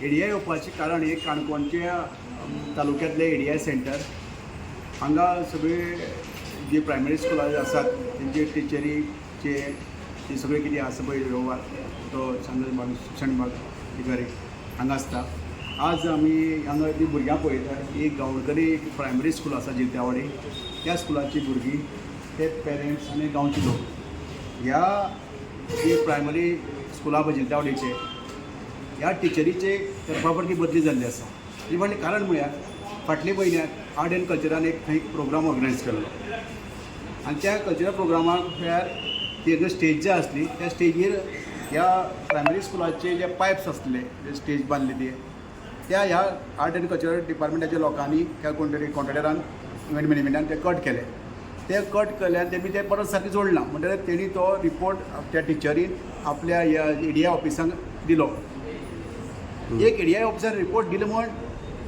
ADI येवपाचें कारण एक काणकोणच्या तालुक्यांतलें एडीआय सेंटर. हांगा सगळे जी प्रायमरी स्कुलां आसात तेंचे टिचरीचे ते सगळे कितें आसा पळय वेव्हार, तो सांगता शिक्षण विभाग अधिकारी हांगा आसता. आज आमी हांगा ती भुरग्यां पळयता. एक गांवकरी एक प्रायमरी स्कूल आसा जित्यावाडी, त्या स्कुलाची भुरगीं, ते पेरंट्स आनी गांवचे लोक ह्या जे प्रायमरी स्कुलां पळय जित्यावाडीचे, ह्या टिचरीचे तर्फाफडकी बदली जाल्ली आसा. ही फाटलें कारण म्हळ्यार फाटल्या म्हयन्याक आर्ट एंड कल्चरान एक थंय प्रोग्राम ऑर्गनायज केल्लो आनी त्या कल्चरल प्रोग्रामाक म्हळ्यार ती जे स्टेज जी आसली, त्या स्टेजीर ह्या प्रायमरी स्कुलाचे जे पायप्स आसले, जे स्टेज बांदली ती, त्या ह्या आर्ट एंड कल्चरल डिपार्टमेंटाच्या लोकांनी, त्या कोण तरी कॉन्ट्रॅक्टरान, इव्हेंट मॅनेजमेंटान ते कट केले. ते कट केले आनी तेमी ते परत सारकें जोडना. म्हणटकीर तेणी तो रिपोर्ट त्या टिचरीन आपल्या ह्या एडीआय ऑफिसांक दिलो. एक एडीआय ऑफिसर रिपोर्ट दिलो म्हूण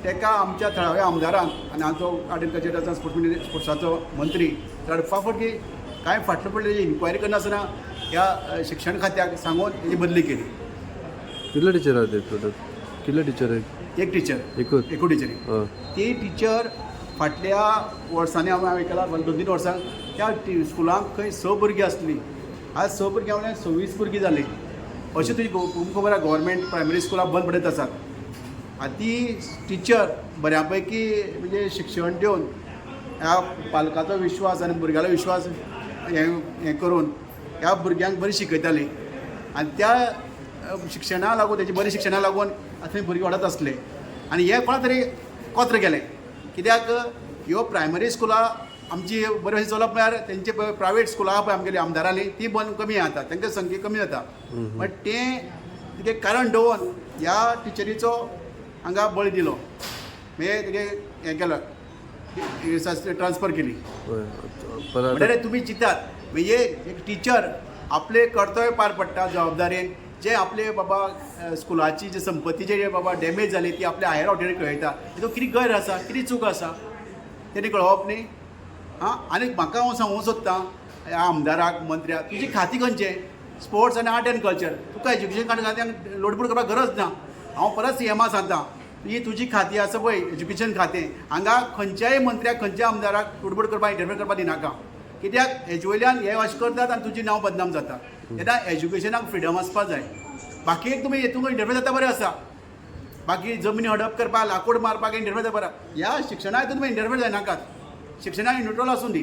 ताका आमच्या थळाव्या आमदारान आनी आमचो आर्ट एंड कल्चराचो, स्पोर्ट्स स्पोर्ट्साचो मंत्री तडफाफडकी कांय फाटले फुडले इन्क्वायरी करनासतना ह्या शिक्षण खात्याक सांगून तेजी बदली केली. कितले टिचर आहा ते टोटल? कितले टिचर आहेत? एक टिचर. एकूच? एकूच टिचरी. ती टिचर फाटल्या वर्सांनी हांवें आयकलां, 2-3 वर्सांक त्या स्कुलांक खंय स भुरगीं आसलीं, आज स भुरग्यां वयल्यान 26 भुरगीं जालीं. अशें तुजी खबर आहा, गव्हर्मेंट प्रायमरी स्कुलां बंद पडत आसात. आनी ती टिचर बऱ्या पैकी म्हणजे शिक्षण दिवन ह्या पालकाचो विश्वास आनी भुरग्यालो विश्वास हें हें करून ह्या भुरग्यांक बरी शिकयताली आनी त्या शिक्षणा लागून, तेजी बरी शिक्षणा लागून थंय भुरगीं वाडत आसले. आनी हें कोणा तरी कोत्र गेलें, कित्याक ह्यो प्रायमरी स्कुलां आमची बरी भशेन चलप म्हळ्यार तेंचे प्रायवेट स्कुलां आहा पळय आमगेली आमदारांनी, ती बंद कमी जाता, तेंकां संख्या कमी जाता. बट तें कितें कारण दवरून ह्या टिचरीचो हांगा बळी दिलो, म्हणजे तेगे हें केलो, ट्रान्सफर केली. हय, परत. म्हणल्यार तुमी चिंतात, म्हणजे एक टिचर आपलें कर्तव्य पार पडटा जबाबदारेन, जे आपले बाबा स्कुलाची जे संपत्तीचे जे बाबा डॅमेज जाली ती आपल्या हायर ऑथॉरिटी कळयता. हितून कितें गैर आसा, कितें चूक आसा, तेणी कळोवप न्ही? आं, आनी म्हाका हांव सांगूंक सोदतां ह्या आमदाराक, मंत्र्याक, तुजी खातीं खंयचें? स्पोर्ट्स आनी आर्ट एंड कल्चर. तुका एज्युकेशन खात्यान लोडबूड करपाक गरज ना. हांव परत सीएमा सांगता, ही तुजी खातीं आसा पळय, एज्युकेशन खातें, हांगा खंयच्याय मंत्र्याक, खंयच्याय आमदाराक लुडबूड करपाक, इंटरफेर करपाक दिनाका. कित्याक हेजे वयल्यान हे अशें करतात आनी तुजें नांव बदनाम जाता. तेन्ना एज्युकेशनाक फ्रिडम आसपा जाय. बाकी एक तुमी हेतून इंटरफेर जाता बरें आसा, बाकी जमनी हडप करपाक, लाकूड मारपाक इंटरफेर जाता बरें, ह्या शिक्षणा हितून तुमी इंटरफेर जायनाकात. शिक्षणाक न्युट्रल आसूं दी.